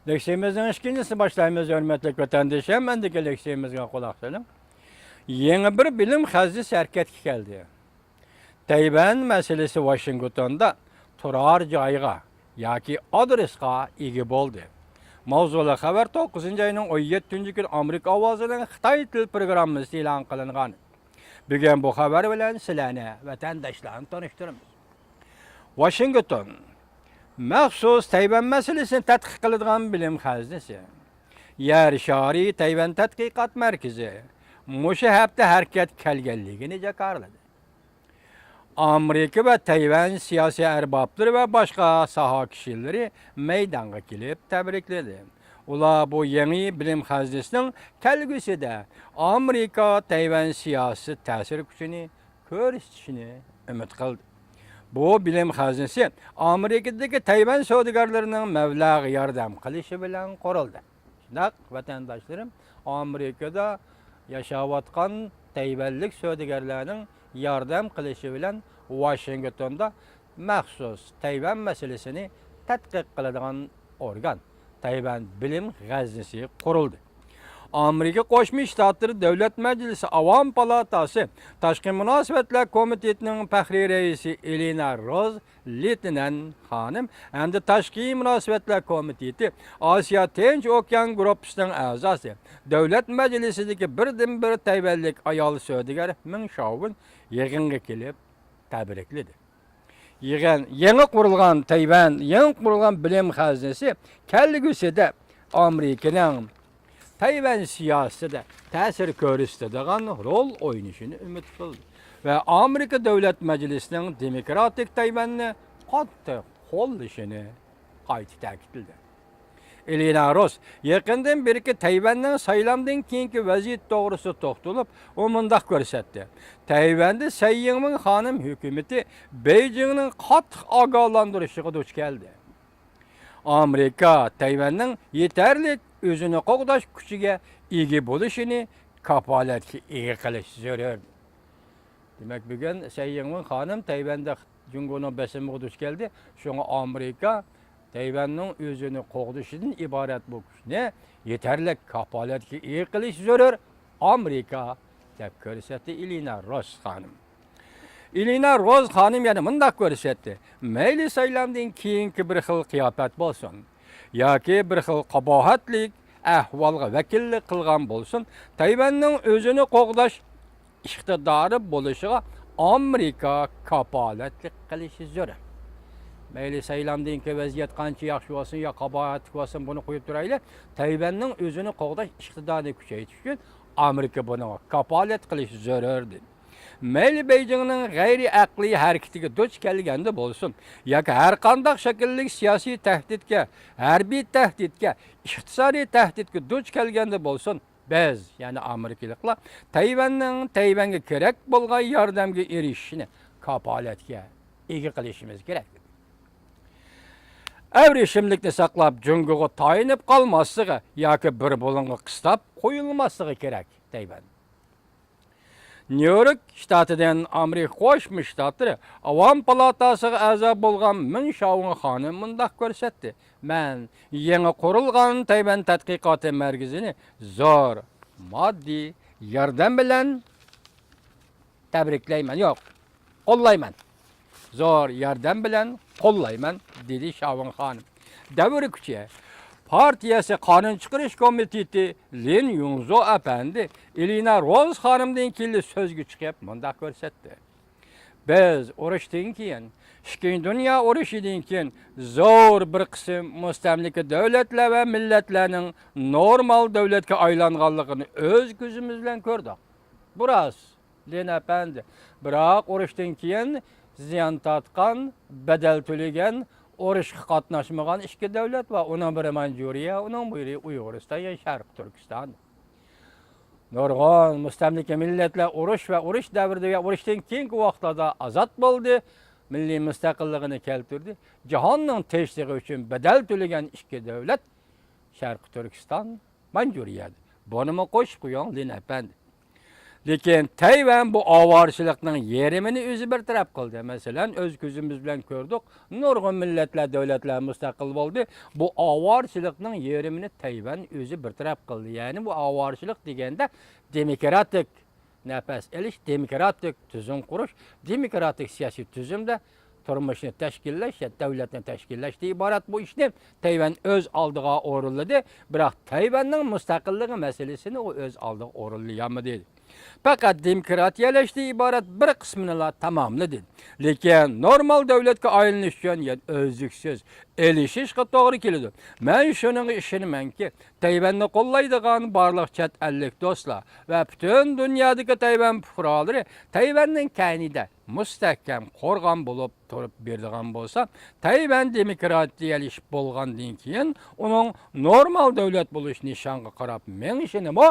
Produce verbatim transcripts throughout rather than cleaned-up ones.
لېكسىيىمىزنىڭ ئىككىنچىسىنى باشلايمىز، ھۆرمەتلىك ۋەتەندىشىم. ئەمدىكى لېكسىيىمىزگە قۇلاق سېلىڭ. يېڭى بىر بىلىم خەزنىسى ھەرىكەتكە كەلدى. تەيۋەن مەسىلىسى ۋاشىنگتوندا تۇرار جايغا ياكى ئادرېسقا ئىگە بولدى. ماۋزۇلۇق خەۋەر توققۇزىنچى ئاينىڭ ئون يەتتىنچى كۈنى ئامېرىكا ئاۋازىنىڭ خىتاي تىل پروگراممىسىدا ئېلان قىلىنغان. بۈگۈن بۇ خەۋەر بىلەن سىلەرنى، ۋەتەنداشلارنى تونۇشتۇرىمىز. ۋاشىنگتون، مەخسۇس تەيۋەن مەسىلىسىنى تەتقىق قىلىدىغان بىلىم خەزنىسى، يەر شارى تەيۋەن تەتقىقات مەركىزى مۇشۇ ھەپتە ھەرىكەتكە كەلگەنلىكىنى جاكارلىدى. ئامېرىكا ۋە تەيۋەن سىياسىي ئەربابلىرى ۋە باشقا ساھە كىشىلىرى مەيدانغا كېلىپ تەبرىكلىدى. ئۇلار بۇ يېڭى بىلىم خەزنىسىنىڭ كەلگۈسىدە ئامېرىكا تەيۋەن سىياسىي تەسىر كۈچىنى كۆرسىتىشىنى ئۈمىد قىلدى. بۇ بىلىم خەزنىسى ئامېرىكىدىكى تەيۋەن سودىگەرلىرىنىڭ مەبلەغ ياردەم قىلىشى بىلەن قۇرۇلدى. شۇنداق، ۋەتەنداشلىرىم، ئامېرىكىدا ياشاۋاتقان تەيۋەنلىك سودىگەرلەرنىڭ ياردەم قىلىشى بىلەن ۋاشىنگتوندا مەخسۇس تەيۋەن مەسىلىسىنى تەتقىق قىلىدىغان ئورگان، تەيۋەن بىلىم خەزنىسى قۇرۇلدى. ئامېرىكا قوشما شتاتلىرى دۆلەت مەجلىسى ئاۋام پالاتاسى تاشقى مۇناسىۋەتلەر كومىتېتىنىڭ پەخرىي رەئىسى ئېلىنا روز لېيتېنانت خانىم ھەمدە تاشقى مۇناسىۋەتلەر كومىتېتى ئاسىيا تىنچ ئوكيان گۇرۇپپىسىنىڭ ئەزاسى، دۆلەت مەجلىسىدىكى بىردىنبىر تەيۋەنلىك ئايال سودىگەر مېڭ شاۋېن يىغىنغا كېلىپ تەبرىكلىدى. يىغىن يېڭى قۇرۇلغان تەيۋەن، يېڭى قۇرۇلغان بىلىم خەزنىسى كەلگۈسىدە ئامېرىكىنىڭ تەيۋەن سىياسىتىدە تەسىر كۆرسىتىدىغان رول ئوينىشىنى ئۈمىد قىلدى ۋە ئامېرىكا دۆلەت مەجلىسىنىڭ دېموكراتىك تەيۋەننى قاتتىق قوللىشىنى قايتا تەكىتلىدى. ئېلىنا روس يېقىندىن بېرىكى تەيۋەننىڭ سايلامدىن كېيىنكى ۋەزىيىتى توغرىسىدا توختىلىپ، ئۇ مۇنداق كۆرسەتتى: تەيۋەندە سەي يىڭۋېن خانىم ھۆكۈمىتى بېيجىڭنىڭ قاتتىق ئاگاھلاندۇرۇشىغا دۇچ كەلدى. ئامېرىكا تەيۋەننىڭ يېتەرلىك ئۆزىنى قوغداش كۈچىگە ئىگە بولۇشىنى كاپالەتكە ئىگە قىلىش زۆرۈر. دېمەك، بۈگۈن سەي يىڭۋېن خانىم تەيۋەندە جۇڭگونىڭ بېسىمىغا دۇچ كەلدى. شۇڭا ئامېرىكا تەيۋەننىڭ ئۆزىنى قوغدىشىدىن ئىبارەت بۇ كۈچنى يېتەرلىك كاپالەتكە ئىگە قىلىش زۆرۈر، ئامېرىكا، دەپ كۆرسەتتى ئېلىنا روس خانىم. ئېلىنا روز خانىم يەنە مۇنداق كۆرسەتتى: مەيلى سايلامدىن كېيىنكى بىر خىل قىياپەت بولسۇن ياكى بىر خىل قاباھەتلىك ئەھۋالغا ۋەكىللىك قىلغان بولسۇن، تەيۋەننىڭ ئۆزىنى قوغداش ئىقتىدارى بولۇشىغا ئامېرىكا كاپالەتلىك قىلىشى زۆرۈر. مەيلى سايلامدىن كېيىن ۋەزىيەت قانچە ياخشى بولسۇن يا قاباھەتلىك بولسۇن، بۇنى قويۇپ تۇرايلى، تەيۋەننىڭ ئۆزىنى قوغداش ئىقتىدارىنى كۈچەيتىش ئۈچۈن ئامېرىكا بۇنىڭغا كاپالەت قىلىشى زۆرۈر، دېدى. مەيلى بېيجىڭنىڭ غەيرىي ئەقلىي ھەرىكىتىگە دۇچ كەلگەندە بولسۇن ياكى ھەرقانداق شەكىللىك سىياسىي تەھدىتكە، ھەربىي تەھدىتكە، ئىقتىسادىي تەھدىتكە دۇچ كەلگەندە بولسۇن، بىز، يەنى ئامېرىكىلىقلار تەيۋەننىڭ تەيۋەنگە كېرەك بولغان ياردەمگە ئېرىشىشىنى كاپالەتكە ئىگە قىلىشىمىز كېرەك. ئەۋرىشىملىكنى ساقلاپ، جۇڭگوغا تايىنىپ قالماسلىقى ياكى بىر بۇلۇڭغا قىستاپ قويۇلماسلىقى كېرەك، تەيۋەن. نيۇ يورك شتاتىدىن ئامېرىكا قوشما شتاتلىرى ئاۋام پالاتاسىغا ئەزا بولغان مېڭ شاۋېن خانىم مۇنداق كۆرسەتتى: مەن يېڭى قۇرۇلغان تەيۋەن تەتقىقاتى مەركىزىنى زور ماددىي ياردەم بىلەن تەبرىكلەيمەن، ياق، قوللايمەن. زور ياردەم بىلەن قوللايمەن، دېدى شاۋېن خانىم. دەۋر كۈچى پارتىيەسى قانۇن چىقىرىش كومىتېتى لىن يۇڭزو ئەپەندى ئېلىنا روز خانىمدىن كېيىنلا سۆزگە چىقىپ مۇنداق كۆرسەتتى: بىز ئۇرۇشتىن كېيىن، ئىككىنچى دۇنيا ئۇرۇشىدىن كېيىن زور بىر قىسىم مۇستەملىكە دۆلەتلەر ۋە مىللەتلەرنىڭ نورمال دۆلەتكە ئايلانغانلىقىنى ئۆز كۆزىمىز بىلەن كۆردۇق. بۇ راست، لىن ئەپەندى. بىراق ئۇرۇشتىن كېيىن زىيان تارتقان، بەدەل تۆلىگەن، ئۇرۇشقا قاتناشمىغان ئىككى دۆلەت بار. ئۇنىڭ بىرى مانجۇرىيە، ئۇنىڭ بىرى ئۇيغۇرىستان، يەنى شەرقىي تۈركىستان. نۇرغۇن مۇستەملىكە مىللەتلەر ئۇرۇش ۋە ئۇرۇش دەۋرىدە ۋە ئۇرۇشتىن كېيىنكى ۋاقىتلاردا ئازاد بولدى، مىللىي مۇستەقىللىقىنى كەلتۈردى. جاھاننىڭ تىنچلىقى ئۈچۈن بەدەل تۆلىگەن ئىككى دۆلەت، شەرقىي تۈركىستان، مانجۇرىيە. بۇنىمۇ قوشۇپ قويۇڭ، لىن ئەپەندى. لېكىن تەيۋەن بۇ ئاۋارىچىلىقنىڭ يېرىمىنى ئۆزى بىر تەرەپ قىلدى. مەسىلەن، ئۆز كۆزىمىز بىلەن كۆردۇق، نۇرغۇن مىللەتلەر، دۆلەتلەر مۇستەقىل بولدى. بۇ ئاۋارىچىلىقنىڭ يېرىمىنى تەيۋەن ئۆزى بىر تەرەپ قىلدى. يەنى بۇ ئاۋارىچىلىق دېگەندە دېموكراتىك نەپەس ئېلىش، دېموكراتىك تۈزۈم قۇرۇش، دېموكراتىك سىياسىي تۈزۈمدە تۇرمۇشنى تەشكىللەش يا دۆلەتنى تەشكىللەشتىن ئىبارەت بۇ ئىشنى تەيۋەن ئۆز ئالدىغا ئورۇنلىدى. بىراق تەيۋەننىڭ مۇستەقىللىقى مەسىلىسىنى ئۇ ئۆز ئالدىغا ئورۇنلىيالمىدى. پەقەت دېموكراتىيەلەشتىن ئىبارەت بىر قىسمىنىلا تاماملىدى. لېكىن نورمال دۆلەتكە ئايلىنىش ئۈچۈن يەنە ئۈزلۈكسىز ئېلىشىشقا توغرا كېلىدۇ. مەن شۇنىڭغا ئىشىنىمەنكى، تەيۋەننى قوللايدىغان بارلىق چەت ئەللىك دوستلار ۋە پۈتۈن دۇنيادىكى تەيۋەن پۇقرالىرى تەيۋەننىڭ كەينىدە مۇستەھكەم قورغان بولۇپ تۇرۇپ بېرىدىغان بولسا، تەيۋەن دېموكراتىيەلىشىپ بولغاندىن كېيىن ئۇنىڭ نورمال دۆلەت بولۇش نىشانغا قاراپ مېڭىشىنىمۇ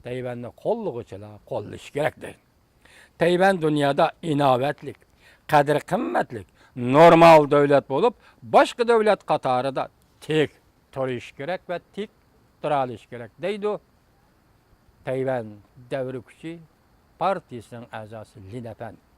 تەيۋەننى قوللىغۇچىلار قوللىشى كېرەك دەيدۇ. تەيۋەن دۇنيادا ئىناۋەتلىك، قەدىر-قىممەتلىك، نورمال دۆلەت بولۇپ، باشقا دۆلەت قاتارىدا تىك تۇرۇشى كېرەك ۋە تىك تۇرالىشى كېرەك دەيدۇ تەيۋەن دەۋر كۈچى پارتىيىسىنىڭ ئەزاسى لىن ئەپەندى.